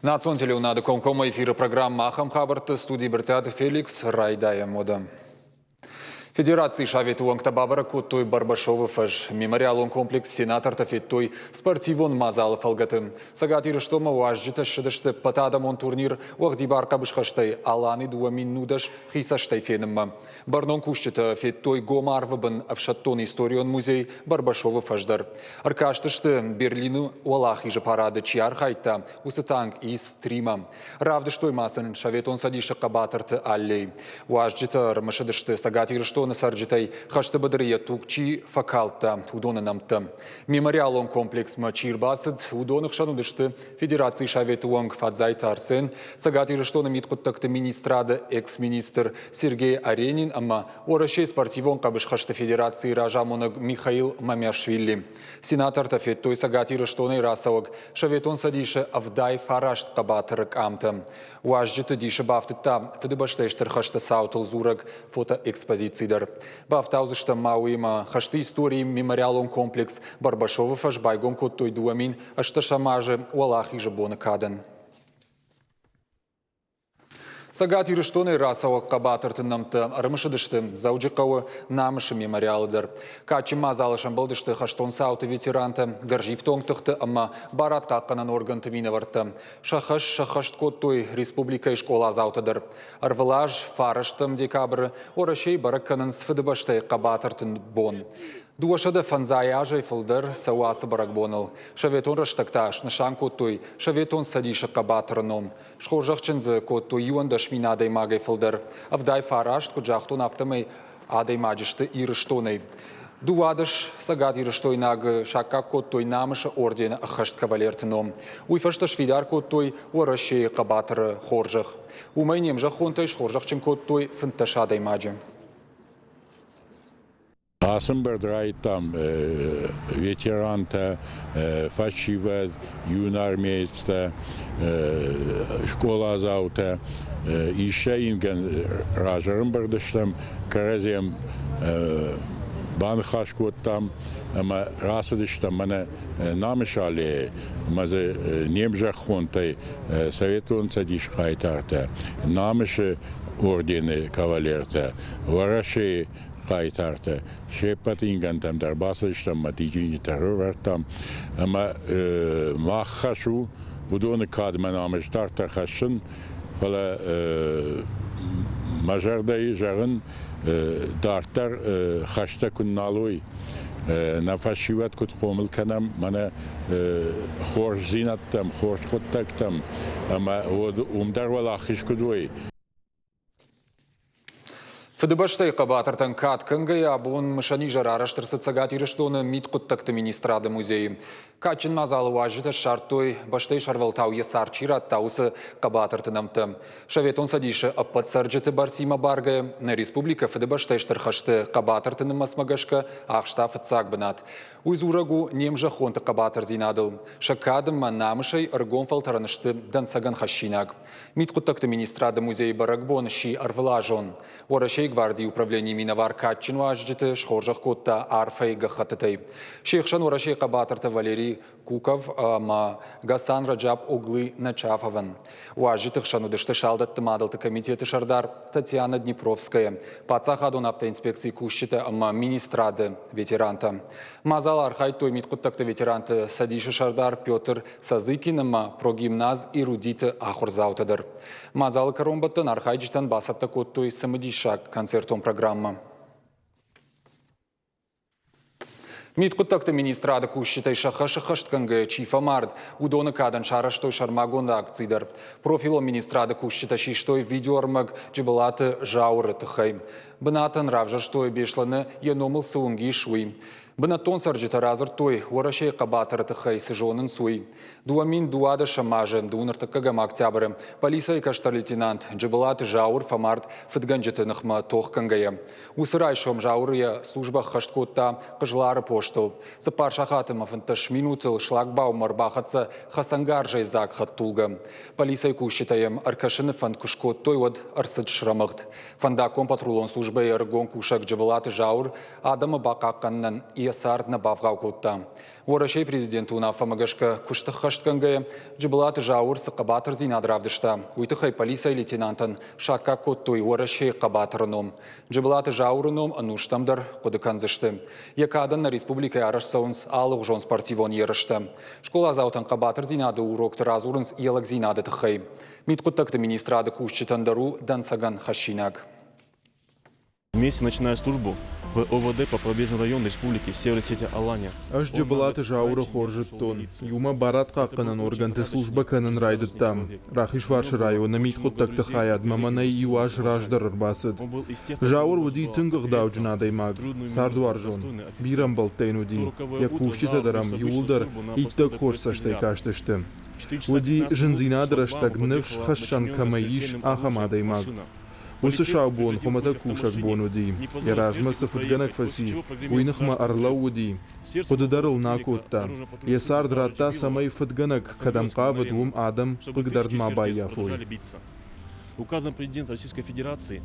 Национ телеуынады комкоммӕ эфиры программӕ ахӕм хабӕртты студийы Брытъиаты Феликс райдайӕм уӕдӕ. Федерацийы Советы уӕнгтӕ бабӕрӕг кодтой Барбашовы фӕз. Мемориалон комплекс сенатортӕ федтой спортивон мадзалы фӕлгӕты. Цӕгат Ирыстонмӕ уазджытӕ ссыдысты ӕппӕтадӕмон турнир уӕгъдибар хъӕбысхӕстӕй Алани 2010 хи цӕстӕй фенынмӕ. Бӕрнон кусджытӕ федтой гом арвы бын ӕфсӕддон историон музей Барбашовы фӕз дӕр. Ӕркастысты, Берлины Уӕлахизы парады чи архайдта, уыцы танк ИС-3-мӕ. Равдыстой ма сын Советон Цӕдисы хъӕбатырты аллей. Уазджытӕ ӕрымысыдысты Цӕгат Ирыстоны цӕрджытӕй хӕсты быдыры йӕ туг чи фӕкалдта, уыдоны нӕмттӕ. Мемориалон комплексмӕ чи рбацыд, уыдоны хсӕн уыдысты Федерацийы Советы уӕнг Фадзайты Арсен, Цӕгат Ирыстоны мидхъуыддӕгты министрады экс-министр Сергей Аренин ӕмӕ Уӕрӕсейы спортивон хъӕбысхӕсты федерацийы разамонӕг Михаил Мамиашвили. Сенатортӕ федтой Цӕгат Ирыстонӕй рацӕуӕг Советон Цӕдисы 79 хъӕбатыры къамтӕ. Уазджыты дисы бафтыдта Фыдыбӕстӕйы Стыр хӕсты цаутыл дзурӕг фотоэкспозици дӕр. Бафтаудзыстӕм ма уыимӕ хӕсты историйы мемориалон комплекс Барбашовы фӕз байгом кодтой 2008 азы Уӕлахизы боны кадӕн. Цӕгат Ирыстонӕй рацӕуӕг хъӕбатырты нӕмттӕ ӕрымысыдысты Дзӕуджыхъӕуы Намысы мемориалы дӕр. Кадджын мадзалы сӕмбӕлдысты хӕстон цауты ветерантӕ, гӕрзифтонг тыхты ӕмӕ барадхъахъхъӕнӕн органты минӕвӕрттӕ. Сӕ хӕс сӕххӕст кодтой республикӕйы скъоладзаутӕ дӕр. Ӕрвылаз фарӕстӕм декабры Уӕрӕсейы бӕрӕг кӕнынц Фыдыбӕстӕйы хъӕбатырты бон. 250 азӕй фылдӕр цӕуы ацы бӕрӕгбоныл. Советон рӕстӕг та снысан кодтой Советон Цӕдисы хъӕбатыры ном. Схорзӕхджын дзы кодтой 11 000 адӕймагӕй фылдӕр. 79, куыд загътон, афтӕмӕй адӕймаджы сты Ирыстонӕй. 12 цӕгатирыстойнагы саккаг кодтой Намысы ордены ӕххӕст кавалерты ном. Уый фӕстӕ сфидар кодтой Уӕрӕсейы хъӕбатыры хорзӕх. Уымӕй не мзӕххонтӕй схорзӕхджын кодтой 15 адӕймаджы. Ацы ӕмбырд райдыдтам ветерантӕ, фӕсивӕд, юнармеецтӕ, скъоладзаутӕ. Исчи ингӕн раз ӕрӕмбырд стӕм, кӕрӕдзийӕн баныхас кодтам ӕмӕ рацыдыстӕм мӕнӕ Намысы аллейы ӕмӕ дзы не мзӕххонтӕй Советон Цӕдисы хъайтартӕ, Намысы ордены кавалертӕ, Уӕрӕсейы хъайтартӕ се ппӕт ингӕнтӕм дӕр бацыдыстӕм ӕмӕ дидинджытӕ ӕрӕвӕрдтам. Ӕмӕ мах хӕс у уыдоны кадмӕ намыс дарддӕр хӕссын, фӕлӕ мӕ зӕрдӕйы зӕгъын, дарддӕр хӕстӕ куы нал уой, нӕ фӕсивӕд куыд хъомыл кӕнӕм, мӕнӕ хорздзинӕдтӕм, хорз хъуыддӕгтӕм, ӕмӕ уым дӕр уӕлахиз куыд уой. Фыдыбӕстӕйы хъӕбатыртӕн кад кӕнгӕйӕ абон мысӕн изӕр арӕзт ӕрцыд Цӕгат Ирыстоны мидхъуыддӕгты министрады музейы. Кадджын мадзалы уазджытӕ ссардтой, бӕстӕйы сӕрвӕлтау йӕ цард чи радта, уыцы хъӕбатырты нӕмттӕ. Советон Цӕдисы ӕппӕт цӕрджыты бӕрцимӕ баргӕ нӕ республикӕ Фыдыбӕстӕйы Стыр хӕсты хъӕбатырты нымӕцмӕ гӕсгӕ ахста фыццаг бынат. Уый дзурӕг у не мзӕххонты хъӕбатырдзинадыл. Сӕ кад ӕмӕ намысӕй ӕргом фӕлтӕрӕн сты дӕнцӕгӕн хӕссинаг. Мидхъуыддӕгты министрады музейы бӕрӕгбон сси ӕрвылазон. Уӕрӕсейы гвардийы управленийы минӕвар кадджын уазджыты схорзӕх кодта арфӕйы гӕххӕттытӕй. Се хсӕн Уӕрӕсейы хъӕбатыртӕ Валерий Куков ӕмӕ Гасан Раджаб Оглы Начафовӕн. Уазджыты хсӕн уыдысты салдӕтты мадӕлты комитеты сӕрдар Татьяна Днепровская, паддзахадон автоинспекцийы кусджытӕ ӕмӕ министрады ветерантӕ. Мадзалы архайдтой мидхъуыддӕгты ветеранты цӕдисы сӕрдар Петр Созыкин ӕмӕ прогимназ Эрудиты ахуырдзаутӕ дӕр. Мадзалы кӕронбӕттӕн архайджытӕн бацӕттӕ кодтой цымыдисаг концертон программӕ. Мидхъуыддӕгты министрады кусджытӕй сӕ хӕс ӕххӕстгӕнгӕйӕ чи фӕмард, уыдоны кадӕн сарӕзтой сӕрмагонд акци дӕр. Профилон министрады кусджытӕ систой видеоӕрмӕг Джыбылаты Зауыры тыххӕй. Бынатӕн равзӕрстой Беслӕны йӕ номыл цы уынг ис, уый. Бынӕттон цӕрджытӕ радзырдтой, Уӕрӕсейы хъӕбатыры тыххӕй цы зонынц, уый. 2012 азы 29 октябры полицӕйы кӕстӕр лейтенант Джыбылаты Зауыр фӕмард фыдгӕнджыты ныхмӕ тохгӕнгӕйӕ. Уыцы райсом Зауыр йӕ службӕ ӕххӕст кодта Хъызлары постыл. 4 сахаты ӕмӕ 15 минутыл шлагбауммӕ ӕрбахӕццӕ хӕцӕнгарзӕй дзаг хӕдтулгӕ. Полицӕйы кусджытӕ йӕм ӕркӕсыны фӕнд куы скодтой, уӕд ӕрцыд срӕмыгъд. Фӕндаггон патрулон службӕйы ӕрыгон кусӕг Джыбылаты Зауыр адӕмы бахъахъхъӕнынӕн йӕ йӕ цард нӕ бавгъау кодта. Уӕрӕсейы президенты уынаффӕмӕ гӕсгӕ куысты ххӕстгӕнгӕйӕ Джыбылаты Зауыр цы хъӕбатырдзинад равдыста, уый тыххӕй полицӕйы лейтенантӕн саккаг кодтой Уӕрӕсейы хъӕбатыры ном. Джыбылаты Зауыры ном ӕнустӕм дӕр хъуыды кӕндзысты. Йӕ кадӕн нӕ республикӕйы арӕзт цӕуынц алыгъуызон спортивон ерыстӕ. Скъоладзаутӕн хъӕбатырдзинады урокты радзурынц йӕ лӕгдзинады тыххӕй. Мидхъуыддӕгты министрады кусджытӕн дӕр у дӕнцӕгӕн хӕссинаг. Вместе начиная службу в ОВД по Побережному району Республики Северо-Осетия Алания. Ӕз Джыбылаты Зауыры хорз зыдтон. Иумӕ барадхъахъхъӕнӕн органты службӕ кӕнын райдыдтам. Рахизфарсы районы мидхъуыддӕгты хайадмӕ мӕнӕй иу аз раздӕр ӕрбацыд. Зауыр уыди тынг ӕгъдауджын адӕймаг, цардуарзон, бирӕ ӕмбӕлттӕ йын уыди. Йӕ кусджытӕ дӕр ӕм иууылдӕр иттӕг хорз цӕстӕй кастысты. Уыди, зындзинады рӕстӕг ныфс хӕссӕн кӕмӕй ис, ахӕм адӕймаг. Уыцы сау бон хуымӕтӕг кусӕг бон уыди. Йӕ размӕ цы фыдгӕнӕг фӕци, уый ныхмӕ ӕрлӕууыди, хъуыды дӕр ыл нӕ кодта. Йӕ цард радта, цӕмӕй фыдгӕнӕг кӕдӕм хъавыд, уым адӕм хъыгдард ма баййафой. Указом президента Российской Федерации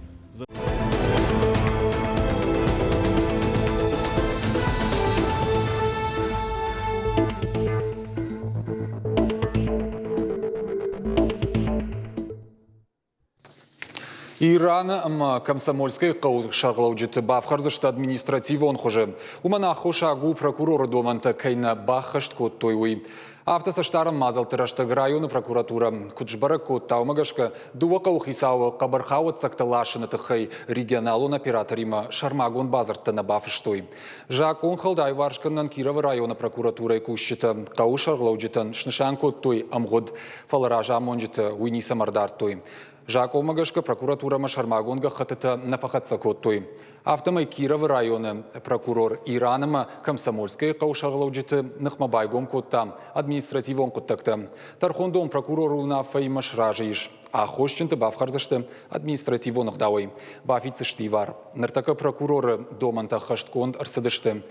Ираны ӕмӕ Комсомольскӕйы хъӕуы сӕргълӕуджыты бафхӕрдзысты административон хуызы. Уымӕн аххосаг у прокуроры домӕнтӕ кӕй нӕ баххӕст кодтой, уый. Афтӕ цӕстдарӕн мадзӕлтты рӕстӕг районы прокуратурӕ куыд сбӕрӕг кодта, уымӕ гӕсгӕ дыууӕ хъӕуы хицауы хъӕбӕрхауӕццӕгтӕ ласыны тыххӕй регионалон операторимӕ сӕрмагонд бадзырдтӕ нӕ бафыстой. Закъонхӕлд аиуварс кӕнынӕн Кировы районы прокуратурӕйы кусджытӕ хъӕуы сӕргълӕуджытӕн снысан кодтой ӕмгъуыд, фӕлӕ разамонджытӕ уый ницӕмӕ ӕрдардтой. Закъонмӕ гӕсгӕ прокуратурӕмӕ сӕрмагонд гӕххӕттытӕ нӕ фӕхӕццӕ кодтой. Афтӕмӕй Кировы районы прокурор Иран ӕмӕ Комсомольскӕйы хъӕуы сӕргълӕуджыты ныхмӕ байгом кодта административон хъуыддӕгтӕ. Тӕрхондон прокуроры уынаффӕимӕ сразы ис. Аххосджынты бафхӕрдзысты административон ӕгъдауӕй, бафиддзысты ивар. Ныртӕккӕ прокуроры домӕнтӕ ӕххӕстгонд ӕрцыдысты.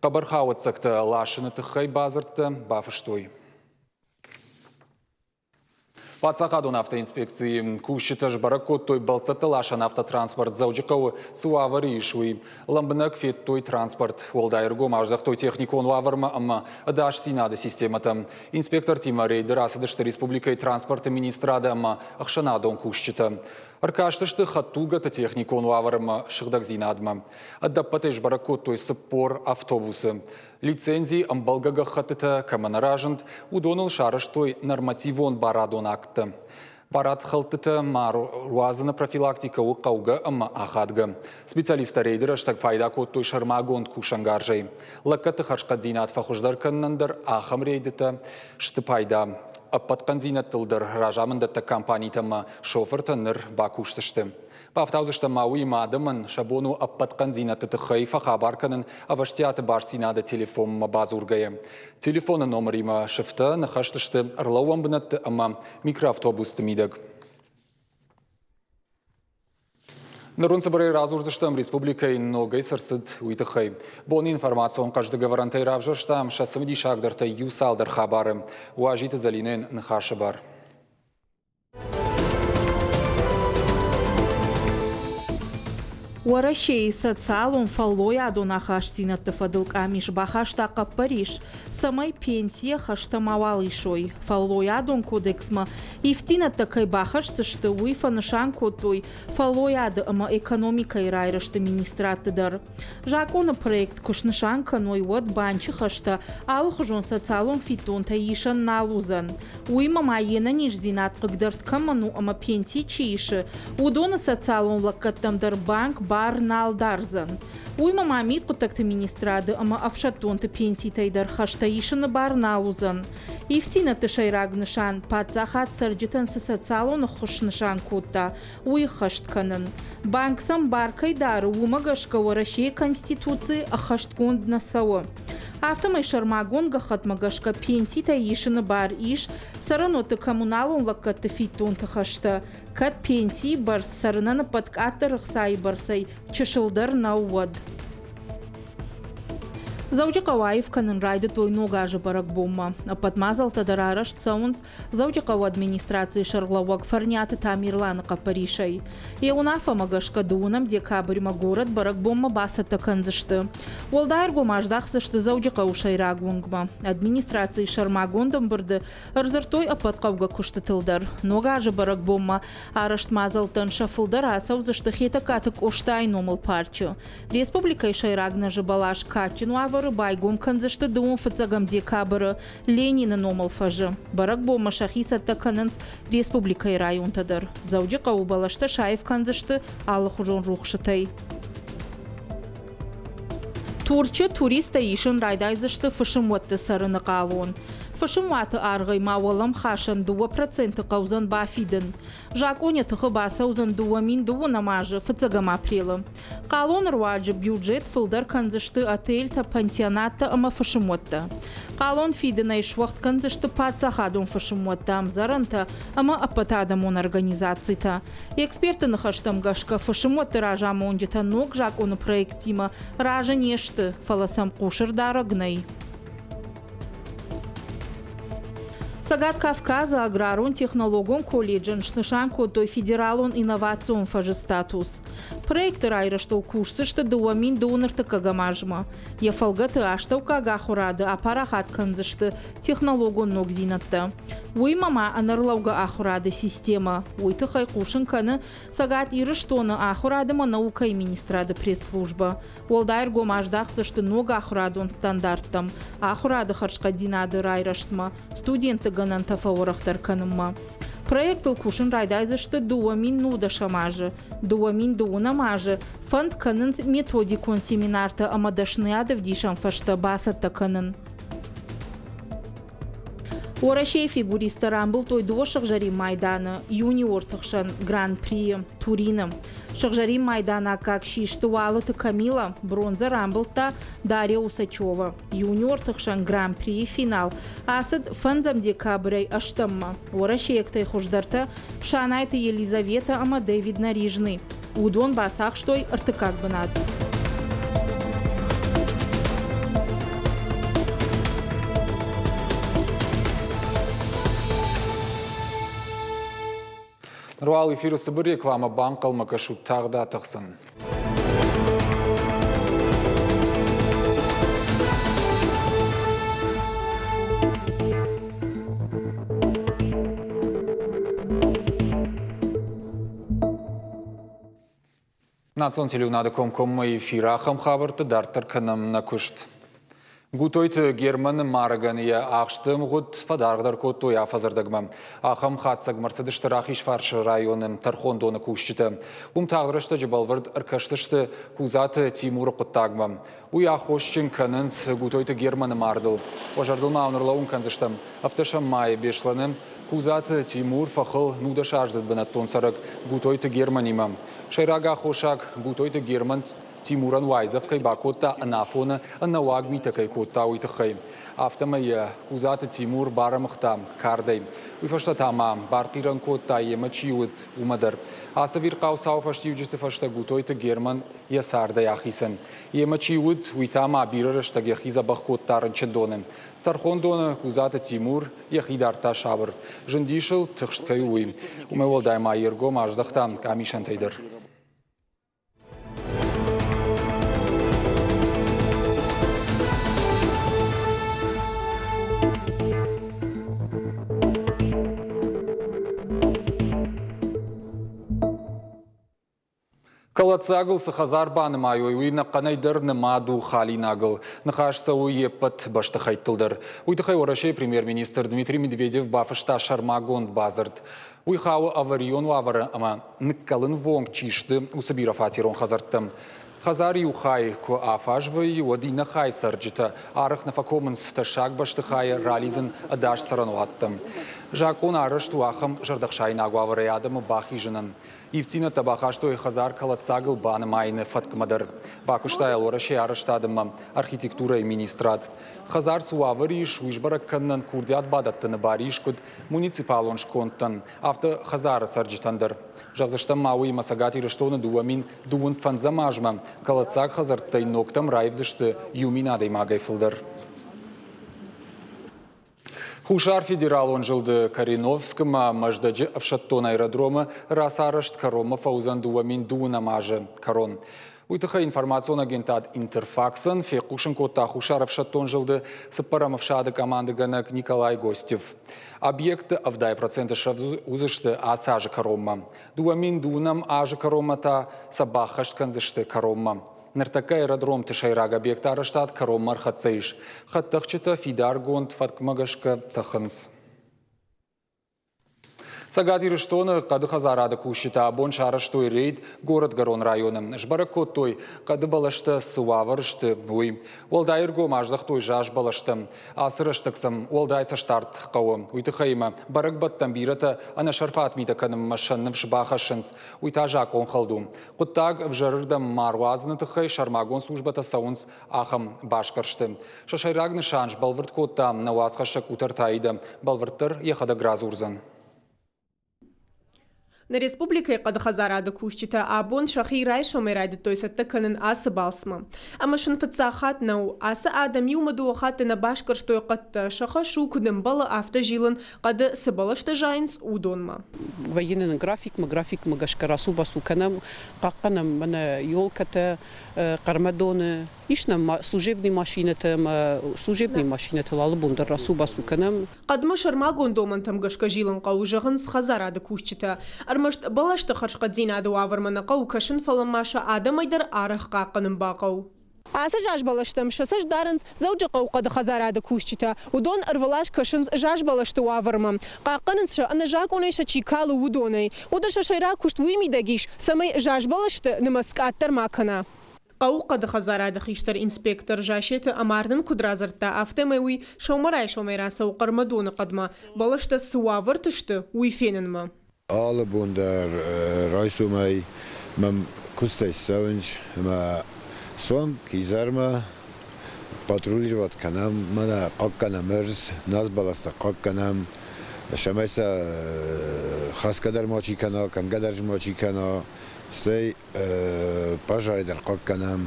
Хъӕбӕрхауӕццӕгтӕ ласыны тыххӕй бадзырдтӕ бафыстой. Паддзахадон автоинспекцийы кусджытӕ сбӕрӕг кодтой бӕлццӕтты ласӕн автотранспорт Дзӕуджыхъӕуы цы уавӕры ис, уый. Лӕмбынӕг федтой транспорт, уӕлдай ӕргом аздӕхтой техникон уавӕрмӕ ӕмӕ ӕдасдзинады системӕтӕм. Инспектортимӕ рейды рацыдысты республикӕйы транспорты министрады ӕмӕ ӕхсӕнадон кусджытӕ. Ӕркастысты хӕдтулгӕты техникон уавӕр ӕмӕ сыгъдӕгдзинадмӕ. Ӕдӕппӕтӕй сбӕрӕг кодтой 40 автобусы. Лицензи ӕмбӕлгӕ гӕххӕттытӕ кӕмӕ нӕ разынд, уыдоныл сарӕзтой нормативон барадон акттӕ. Барадхӕлдтытӕ ма руадзыны профилактикӕ у хъӕугӕ ӕмӕ ахадгӕ. Специалисттӕ рейды рӕстӕг пайда кодтой сӕрмагонд кусӕнгарзӕй. Лӕггӕдты хӕрзхъӕддзинад фӕхуыздӕр кӕнынӕн дӕр ахӕм рейдытӕ сты пайда. Ӕппӕт хъӕндзинӕдтыл дӕр разамындӕттӕг компанитӕ ӕмӕ шофыртӕ ныр бакусдзысты. Бафтаудзыстӕм ма уыимӕ адӕмӕн сӕ бон у ӕппӕт хъӕндзинӕдты тыххӕй фӕхабар кӕнын ӕвӕстиаты бастдзинады телефонмӕ бадзургӕйӕ. Телефоны номыримӕ сыфтӕ ныхӕстысты ӕрлӕууӕн бынӕтты ӕмӕ микроавтобусты мидӕг. Ныр уын цыбырӕй радзурдзыстӕм республикӕйы ногӕй цы рцыд, уый тыххӕй. Боны информацион хъӕздыг ӕвӕрӕнтӕй равзӕрстам сӕ цымыдисагдӕртӕй иу цалдӕр хабары. Уазиты Зӕлинӕйӕн ныхасы бар. Уӕрӕсейы социалон фӕллойадон ахастдзинӕдты фӕдыл къамис бахаста хъӕппӕрис, цӕмӕй пенсийӕ хӕстӕ мауал исой. Фӕллойадон кодексмӕ ивддзинӕдтӕ кӕй бахӕсдзысты, уый фӕнысан кодтой фӕллойады ӕмӕ экономикӕйы райрӕзты министрадты дӕр. Закъоны проект куы снысан кӕной, уӕд банчы хӕстӕ алыхуызон социалон фиддонтӕ исӕн нал уыдзӕн. Уыимӕ ма йе нӕниздзинад хъыгдӕрд кӕмӕн у ӕмӕ пенси чи исы, уыдоны социалон лӕггӕдтӕм дӕр банк бар нал дардзӕн. Уыимӕ ма мидхъуыддӕгты министрады ӕмӕ ӕфсӕддонты пенситӕй дӕр хӕстӕ исыны бар нал уыдзӕн. Ивддзинӕдты сӕйраг нысан паддзахад цӕрджытӕн цы социалон ӕххуыс снысан кодта, уый ӕххӕст кӕнын. Банк сӕм бар кӕй дары, уымӕ гӕсгӕ Уӕрӕсейы Конституци ӕххӕстгонд нӕ цӕуы. Афтӕмӕй сӕрмагонд гӕххӕтмӕ гӕсгӕ пенситӕ исыны бар ис цӕрӕнуӕтты коммуналон лӕггӕдты фиддонты хӕстӕ, кӕд пенсийы бӕрц цӕрынӕн ӕппӕткъаддӕр ӕхцайы бӕрцӕй чысылдӕр нӕу, уӕд. Дзӕуджыхъӕуы аив кӕнын райдыдтой Ног азы бӕрӕгбонмӕ. Ӕппӕт мадзӕлттӕ дӕр арӕзт цӕуынц Дзӕуджыхъӕуы администрацийы сӕргълӕууӕг Фӕрниаты Тамерланы хъӕппӕрисӕй. Йӕ уынаффӕмӕ гӕсгӕ дыууынӕм декабрьмӕ горӕт бӕрӕгбонмӕ бацӕттӕ кӕндзысты. Уӕлдай ӕргом аздахдзысты Дзӕуджыхъӕуы сӕйраг уынгмӕ. Администрацийы сӕрмагонд ӕмбырды ӕрдзырдтой ӕппӕт хъӕугӕ куыстытыл дӕр. Ног азы бӕрӕгбонмӕ арӕзт мадзӕлттӕн сӕ фылдӕр ацӕудзысты Хетӕгкаты Къостайы номыл парчы. Республикӕйы сӕйраг нӕзы бӕлас кадджын уавӕры байгом кӕндзысты дыууын фыццӕгӕм декабры Ленины номыл фӕзы. Бӕрӕгбонмӕ сӕхи цӕттӕ кӕнынц республикӕйы районтӕ дӕр. Дзӕуджыхъӕуы бӕлӕстӕ саив кӕндзысты алыхуызон рухсытӕй. Турчы туристтӕ исын райдайдзысты фысымуӕтты цӕрыны хъалон. Фысымуаты аргъӕй ма уӕлӕмхасӕн 2% хъӕудзӕн бафидын. Закъон йӕ тыхы бацӕудзӕн 2012 азы фыццӕгӕм апрелы. Хъалоны руаджы бюджет фылдӕр кӕндзысты отельтӕ, пансионаттӕ ӕмӕ фысымуӕттӕ. Хъалон фидынӕй суӕгъд кӕндзысты паддзахадон фысымуӕттӕ, ӕмдзӕрӕнтӕ ӕмӕ ӕппӕтадӕмон организацитӕ. Экспертты ныхӕстӕм гӕсгӕ фысымуӕтты разамонджытӕ ног закъоны проекттимӕ разы не сты, фӕлӕ сӕм хъусырдарӕг нӕй. Цӕгат Кавказы аграрон-технологон колледжӕн снысан кодтой федералон инновацион фӕзы статус. Проекты райрӕзтыл кусдзысты 2023 азмӕ. Йӕ фӕлгӕты астӕуккаг ахуырады апарахат кӕндзысты технологон ногдзинӕдтӕ. Уыимӕ ма ӕнӕрлӕугӕ ахуырады системӕ. Уый тыххӕй хъусын кӕны Цӕгат Ирыстоны ахуырады ӕмӕ наукӕйы министрады пресс-службӕ. Уӕлдай ӕргом аздахдзысты ног ахуырадон стандарттӕм, ахуырады хӕрзхъӕддзинады райрӕзтмӕ, студентты гӕнӕнтӕ фӕуӕрӕхдӕр кӕнынмӕ. Проектыл кусын райдайдзысты 2010 азы. 2020 азы фӕнд кӕнынц методикон семинартӕ ӕмӕ дӕсныйадӕвдисӕн фӕзтӕ бацӕттӕ кӕнын. Уӕрӕсейы фигуристтӕ рамбылдтой дыууӕ сыгъзӕрин майданы юниорты хсӕн Гран-прийы Турины. Сыгъзӕрин майдан аккаг систы Уалыты Камила, бронзӕ рамбылдта Дарья Усачева. Юниорты хсӕн Гран-прийы финал ацыд фӕндзӕм декабрӕй ӕстӕммӕ. Уӕрӕсейӕгтӕй хуыздӕртӕ Шанайты Елизавета ӕмӕ Дэвид Нарижный. Уыдон бацахстой ӕртыккаг бынат. Ныр уал эфиры цыбыр рекламӕ банхъӕлмӕ кӕсут тагъд атӕхдзӕн. Национ телеуынады комкоммӕ эфир ахӕм хабӕртты дарддӕр кӕнӕм нӕ куыст. Гутойты Германы марӕгӕн йӕ ахсты ӕмгъуыд фӕдаргъдӕр кодтой афӕдзӕрдӕгмӕ. Ахӕм хатдзӕгмӕ ӕрцыдысты Рахизфарсы районы тӕрхондоны кусджытӕ. Уым тагъд рӕстӕджы бӕлвырд ӕркӕсдзысты Кудзаты Тимуры хъуыддагмӕ. Уый аххосджын кӕнынц Гутойты Германы мардыл. Уӕ зӕрдыл ма уын ӕрлӕууын кӕндзыстӕм, ӕвдӕсӕм майы Беслӕны Кудзаты Тимур фӕхыл нудӕсаздзыд бынӕттон цӕрӕг Гутойты Германимӕ. Сӕйраг аххосаг Гутойты Герман Тимурӕн уайдзӕф кӕй бакодта ӕнафоны ӕнӕуаг митӕ кӕй кодта, уый тыххӕй. Афтӕмӕй йӕ Кудзаты Тимур барӕмыгъта кардӕй. Уый фӕстӕ та ма бартхъирӕн кодта, йемӕ чи уыд, уымӕ дӕр. Ацы ӕвирхъау цауы фӕстиуджыты фӕстӕ Гутойты Герман йӕ цардӕй ахицӕн. Йемӕ чи уыд, уый та ма бирӕ рӕстӕг йӕхи дзӕбӕх кодта рынчындоны. Тӕрхондоны Кудзаты Тимур йӕхи дардта сабыр. Зындис ыл, тыхст кӕй у, уый. Уымӕй уӕлдай ма йе ргом аздӕхта къамисӕнтӕй дӕр. Кӕлӕддзагыл цы хӕдзар банымайой, уый ӕнӕхъӕнӕй дӕр нымад у халинагыл. Ныхас цӕуы йе ппӕт бӕстыхӕйттыл дӕр. Уый тыххӕй Уӕрӕсейы премьер-министр Дмитрий Медведев бафыста сӕрмагонд бадзырд. Уый хауы аварион уавӕры ӕмӕ ныккӕлынвонг чи сты, уыцы бирӕфатерон хӕдзӕрттӕм. Хӕдзар иу хай куы афаз вӕййы, уӕд иннӕ хай цӕрджытӕ арӕх нӕ фӕкомынц тӕссаг бӕстыхайы ралидзын ӕдас цӕрӕнуӕттӕм. Закъон арӕзт у ахӕм зӕрдӕхсаинаг уавӕрӕй адӕмы бахизынӕн. Ивддзинӕдтӕ бахастой хӕдзар кӕлӕддзагыл банымайыны фӕткмӕ дӕр. Бакуыста йыл Уӕрӕсейы арӕзтады ӕмӕ архитектурӕйы министрад. Хӕдзар цы уавӕры ис, уый сбӕрӕг кӕнынӕн курдиат бадӕттыны бар ис куыд муниципалон скондтӕн, афтӕ хӕдзары цӕрджытӕн дӕр. Зӕгъдзыстӕм ма уыимӕ Цӕгат Ирыстоны 2025 азмӕ кӕлӕддзаг хӕдзӕрттӕй ногтӕм раивдзысты 1000 адӕймагӕй фылдӕр. Хуссар федералон зылды Кореновскы ма Мӕздӕджы ӕфсӕддон аэродромы рацарӕзт кӕронмӕ фӕуыдзӕн 2020 азы кӕрон. Уый тыххӕй информацион агентад Интерфаксӕн фехъусын кодта Хуссар ӕфсӕддон зылды цыппӕрӕм ӕфсады командыгӕнӕг Николай Гостев. Объектты 70% срӕвдз уыдзысты ацы азы кӕронмӕ. 2020 азы кӕронмӕ та сӕ баххӕст кӕндзысты кӕронмӕ. Ныртӕккӕ аэродромты сӕйраг объекты арӕзтад кӕронмӕ ӕрхӕццӕ ис. Хӕдтӕхджытӕ фидаргонд фӕткмӕ гӕсгӕ тӕхынц. Цӕгат Ирыстоны хъӕды хӕдзарады кусджытӕ абон сарӕзтой рейд горӕтгӕрон районы. Сбӕрӕг кодтой, хъӕды бӕлӕстӕ цы уавӕры сты, уый. Уӕлдай ӕргом аздӕхтой заз бӕлӕстӕм. Ацы рӕстӕг сӕм уӕлдай цӕстдард хъӕуы. Уый тыххӕй ӕмӕ бӕрӕгбӕттӕм бирӕтӕ ӕнӕсӕрфат митӕ кӕнынмӕ сӕ ныфс бахӕссынц. Уый та закъонхӕлд у. Хъуыддаг ӕвзӕрырдӕм ма руадзыны тыххӕй сӕрмагонд службӕтӕ цӕуынц ахӕм басгӕрсты. Сӕ сӕйраг нысан сбӕлвырд кодта нӕ уацхӕссӕг Къутӕрты Аидӕ. Бӕлвырддӕр йӕхӕдӕг радзурдзӕн. Нӕ республикӕйы хъӕды хӕдзарады кусджытӕ абон сӕхи райсомӕй райдыдтой цӕттӕ кӕнын ацы балцмӕ. Ӕмӕ сын фыццаг хатт нӕу. Ацы адӕм иумӕ дыууӕ хатты нӕ басгӕрстой хъӕдтӕ. Сӕ хӕс у, куыд ӕмбӕлы, афтӕ зилын, хъӕды цы бӕлӕстӕ зайынц, уыдонмӕ. Вӕййы нын графикмӕ, графикмӕ гӕсгӕ рацу-бацу кӕнӕм, хъахъхъӕнӕм мӕнӕ елкӕтӕ, Хъӕрмӕдоны. Ис нӕм служебный машинӕтӕ ӕмӕ служебный машинӕтыл алы бон дӕр рацу-бацу кӕнӕм. Хъӕдмӕ сӕрмагонд домӕнтӕм гӕсгӕ зилын хъӕуы, зӕгъынц хӕдзарады кусджытӕ. Ӕрмӕст бӕлӕсты хӕрзхъӕддзинады уавӕрмӕ нӕ хъӕуы кӕсын, фӕлӕ ма сӕ адӕмӕй дӕр арӕх хъахъхъӕнын бахъӕуы. Ацы зазбӕлӕстӕм сӕ цӕст дарынц Дзӕуджыхъӕуы хъӕды хӕдзарады кусджытӕ. Уыдон ӕрвылаз кӕсынц зазбӕлӕсты уавӕрмӕ. Хъахъхъӕнынц сӕ, ӕнӕзакъонӕй сӕ чи калы, уыдонӕй. Уӕдӕ сӕ сӕйраг куыст уый мидӕг ис, цӕмӕй зазбӕлӕсты нымӕц къаддӕр ма кӕна. Хъӕуы хъӕды хӕдзарады хистӕр инспектор Зассеты Омар нын куыд радзырдта, афтӕмӕй уый сӕумӕрайсомӕй рацӕуы Хъӕрмӕдоны хъӕдмӕ, бӕлӕстӕ цы уавӕрты сты, уый фенынмӕ. Алы бон дӕр райсомӕй мӕм куыстӕй ссӕуынц ӕмӕ суанг изӕрмӕ патрулировать кӕнӕм, мӕнӕ хъахъхъӕнӕм ӕрдз, назбӕлӕстӕ хъахъхъӕнӕм, цӕмӕй сӕ хӕсгӕ дӕр мачи кӕна, кӕнгӕ дӕр мачи кӕна, стӕй пожары дӕр хъахъхъӕнӕм.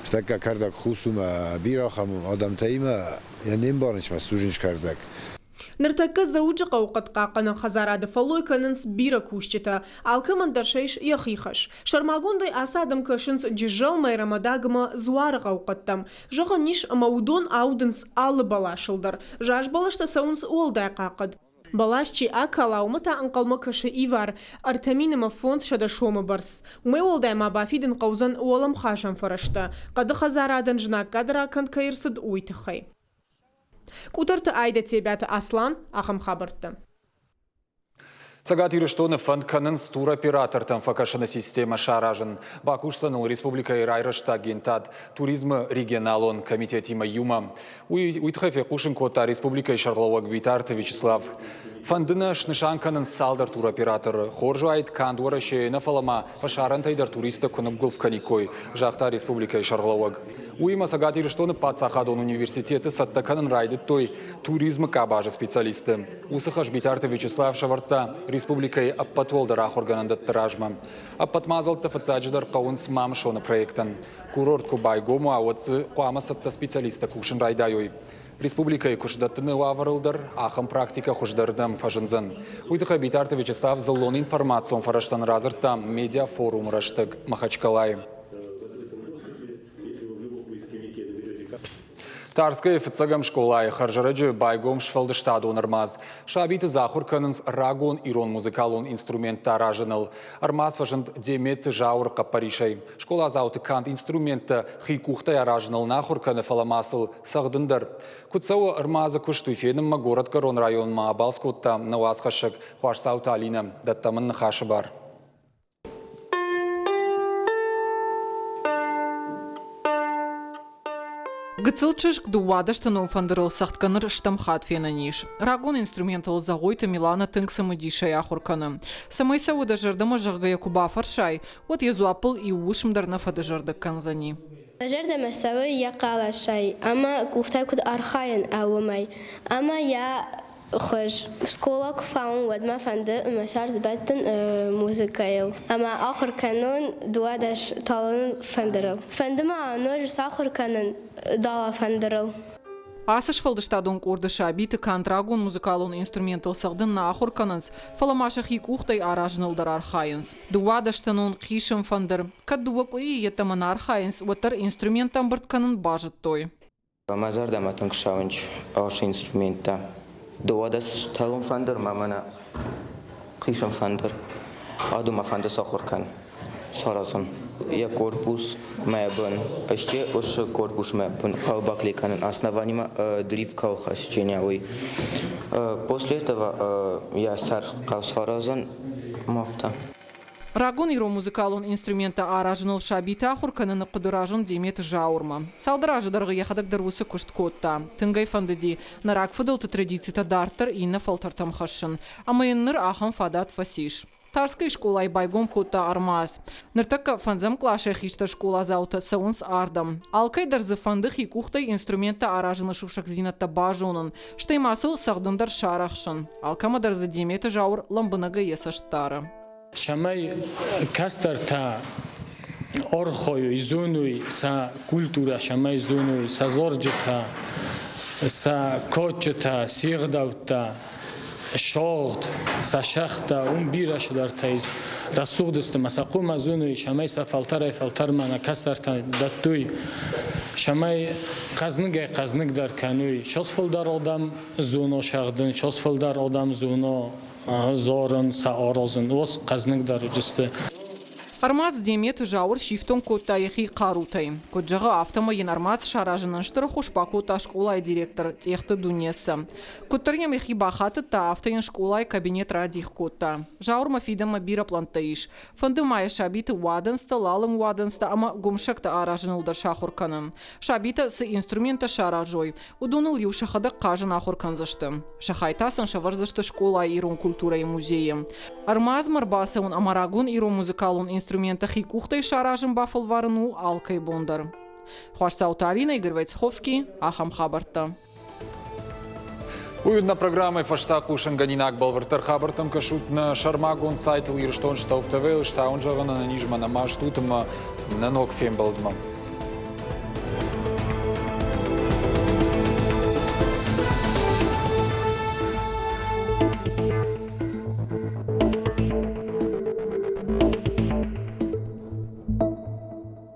Стӕггӕ кӕрдӕг хус у мӕ бирӕ ахӕм адӕмтӕимӕ йӕ не мбарынц мӕ судзинц кӕрдӕг. Ныртӕккӕ Дзӕуджыхъӕуы хъӕдхъахъхъӕнӕн хӕдзарады фӕллой кӕнынц бирӕ кусджытӕ. Алкӕмӕн дӕр сӕ ис йӕхи хӕс. Сӕрмагондӕй ацы адӕм кӕсынц Джызӕлмӕ, Рӕмӕдагмӕ, Дзуарыхъӕуы хъӕдтӕм. Зӕгъӕн ис, ӕмӕ уыдон аудынц алы бӕласыл дӕр. Заз бӕлӕстӕ цӕуынц уӕлдай хъахъхъӕд. Бӕлас чи акала, уымӕ та ӕнхъӕлмӕ кӕсы ивар 3500 сомы бӕрц. Уымӕй уӕлдай ма бафидын хъӕудзӕн уӕлӕмхасӕн фӕрӕзтӕ, хъӕды хӕдзарадӕн знаггад ракӕнд кӕй ӕрцыд, уый тыххӕй. Къутӕрты Айдӕ Тебиаты Аслан, ахӕм хабӕрттӕ. Цӕгат Ирыстоны фӕнд кӕнынц туроператортӕм фӕкӕсыны системӕ саразын. Бакусдзӕн ыл республикӕйы райрӕзты агентад туризмы регионалон комитетимӕ иумӕ. Уый, уый тыххӕй фехъусын кодта республикӕйы сӕргълӕууӕг Битарты Вячеслав. Фӕнды нӕ снысан кӕнын цалдӕр туроператоры. Хорз уаид канд Уӕрӕсейы нӕ, фӕлӕ ма фӕсарӕнтӕй дӕр туристтӕ куы ныггуылф кӕниккой, загъта республикӕйы сӕргълӕууӕг. Уыимӕ Цӕгат Ирыстоны паддзахадон университеты цӕттӕ кӕнын райдыдтой туризмы къабазы специалистты. Уыцы хӕс Битарты Вячеслав сӕвӕрдта республикӕйы ӕппӕт уӕлдӕр ахуыргӕнӕндӕтты размӕ. Ӕппӕт мадзӕлттӕ фыццаджыдӕр хъӕуынц Мамысоны проектӕн. Курорт куы байгом уа, уӕд дзы хъуамӕ цӕттӕ специалисттӕ кусын райдайой. Республикӕйы куыстдӕттыны уавӕрыл дӕр ахӕм практикӕ хуыздӕрдӕм фӕзындзӕн. Уый тыххӕй Битарты Вячеслав дзыллон информацион фӕрӕзтӕн радзырдта медиафорумы рӕстӕг Махачкалайы. Тарскӕйы фыццӕгӕм скъолайы хӕрзӕрӕджы байгом сфӕлдыстадон ӕрмадз. Сабиты дзы ахуыр кӕнынц рагон ирон музыкалон инструменттӕ аразыныл. Ӕрмадз фӕзынд Деметы Зауыры хъӕппӕрисӕй. Скъоладзауты канд инструменттӕ хи къухтӕй аразыныл нӕ ахуыр кӕны, фӕлӕ ма сыл цӕгъдын дӕр. Куыд цӕуы ӕрмадзы куыст, уый фенынмӕ горӕтгӕрон районмӕ абалц кодта нӕ уацхӕссӕг Хуасдзауты Алинӕ. Дӕттӕм ын ныхасы бар. Гыццыл чызг дыууадӕстӕнон фӕндырыл цӕгъдгӕ ныр стӕм хатт фенӕн ис. Рагон инструментыл Зӕгъойты Милана тынг цымыдисӕй ахуыр кӕны. Цӕмӕй цӕуы дӕ зӕрдӕмӕ, зӕгъгӕ йӕ куы бафӕрсай, уӕд йӕ дзуаппыл иу уысм дӕр нӕ фӕдызӕрдыг кӕндзӕни. Мӕ зӕрдӕмӕ цӕуы йӕ хъӕлӕсӕй ӕмӕ къухтӕй куыд архайын, уымӕй. Ӕмӕ йӕ Хуыз. Скъола куы фӕуон, уӕд мӕ фӕнды мӕ сӕр сбӕттын музыкӕйыл ӕмӕ ахуыр кӕнон 12 талон фӕндырыл. Фӕнды ма ноджы сахуыр кӕнын дала фӕндырыл. Ацы сфӕлдыстадон къорды сабиты канд рагон музыкалон инструментыл цӕгъдын нӕ ахуыр кӕнынц, фӕлӕ ма сӕхи къухтӕй аразыныл дӕр архайынц. Дыууадӕстӕнон хъисын фӕндыр. Кӕд дыууӕ къуырийы йеддӕмӕ нӕ архайынц, уӕддӕр инструменттӕ ӕмбырд кӕнын базыдтой. Мӕ зӕрдӕмӕ тынг ссӕуынц ацы инструменттӕ. Дыууадӕс тӕлон фӕндыр ма мӕнӕ хъисын фӕндыр. Адӕммӕ фӕнды сахуыр кӕн, саразын. Йӕ корпус мӕ бын, сте уыцы корпус мӕ бын хъӕуы баклей кӕнын, основаниемӕ дрифт кӕуыл хӕсджынӕ, уый. После этого йӕ сӕр хъӕуы саразын, афтӕ. Рагон ирон музыкалон инструменттӕ аразыныл сабиты ахуыр кӕныны хъуыды разынд Деметы Зауырмӕ. Цалдӕр азы дӕргъы йӕхӕдӕг дӕр уыцы куыст кодта. Тынг ӕй фӕндыди нӕ рагфыдӕлты традицитӕ дарддӕр иннӕ фӕлтӕртӕм хӕссын. Ӕмӕ йын ныр ахӕм фадат фӕцис. Тарскӕйы скъолайы байгом кодта ӕрмадз. Ныртӕккӕ фӕндзӕм къласӕй хистӕр скъоладзаутӕ цӕуынц ардӕм. Алкӕй дӕр дзы фӕнды хи къухтӕй инструменттӕ аразыны сусӕгдзинӕдтӕ базонын, стӕй ма сыл цӕгъдын дӕр сарӕхсын. Алкӕмӕ дӕр дзы Деметы Зауыр лӕмбынӕгӕй йӕ цӕст дары. Цӕмӕй кӕстӕртӕ архайуй, зонуй сӕ культурӕ, цӕмӕй зонуй сӕ зарджытӕ, сӕ кадджытӕ, се гъдӕуттӕ, сагъд, сӕ сӕгътӕ, уым бирӕ цыдӕртӕ ис. Рӕсугъд сты ма сӕ хъумӕ зонуй, цӕмӕй сӕ фӕлтӕрӕй-фӕлтӕрмӕ нӕ кӕстӕртӕ дӕттуй, цӕмӕй хъӕзныгӕй-хъӕзныгдӕр кӕнуй. Цас фылдӕр адӕм зоно сӕгъдын, цас фылдӕр адӕм зоно зорын, сӕ аразын, уыц хъӕзныгдӕр уыдысты. Ӕрмадз Деметы Зауыр сифтонг кодта йӕхи хъарутӕй. Куыд зӕгъы, афтӕмӕй йын ӕрмадз саразынӕн стыр ӕххуыс бакодта скъолайы директор Тъехты Дунессӕ. Куыддӕр йӕм йӕхи бахатыдта, афтӕ йын скъолайы кабинет радих кодта. Зауырмӕ фидӕнмӕ бирӕ пълӕнттӕ ис. Фӕнды ма йӕ сабиты уадындзтӕ, лалым уадындзтӕ ӕмӕ гуымсӕгтӕ аразыныл дӕр сахуыр кӕнын. Сабитӕ цы инструменттӕ саразой, уыдоныл-иу сӕхӕдӕг хъазын ахуыр кӕндзысты. Сӕ хай та сын сӕвӕрдзысты скъолайы ирон культурӕйы музейы. Ӕрмадзмӕ ӕрбацӕуын ӕмӕ рагон ирон музыкалон инструменттӕ хи къухтӕй саразын бафӕлварын у алкӕй бон дӕр. Хуасдзауты Алинӕ, Игорь Войцеховский, ахӕм хабӕрттӕ. Уый нӕ программӕйы фӕстӕ хъусынгӕнинаг бӕлвырддӕр хабӕрттӕм кӕсут нӕ сӕрмагонд сайтыл Ирыстон Штауф ТВ-ыл стауын зӕгъын ӕнӕнизмӕ нӕ ма стут ӕмӕ нӕ ног фембӕлдмӕ.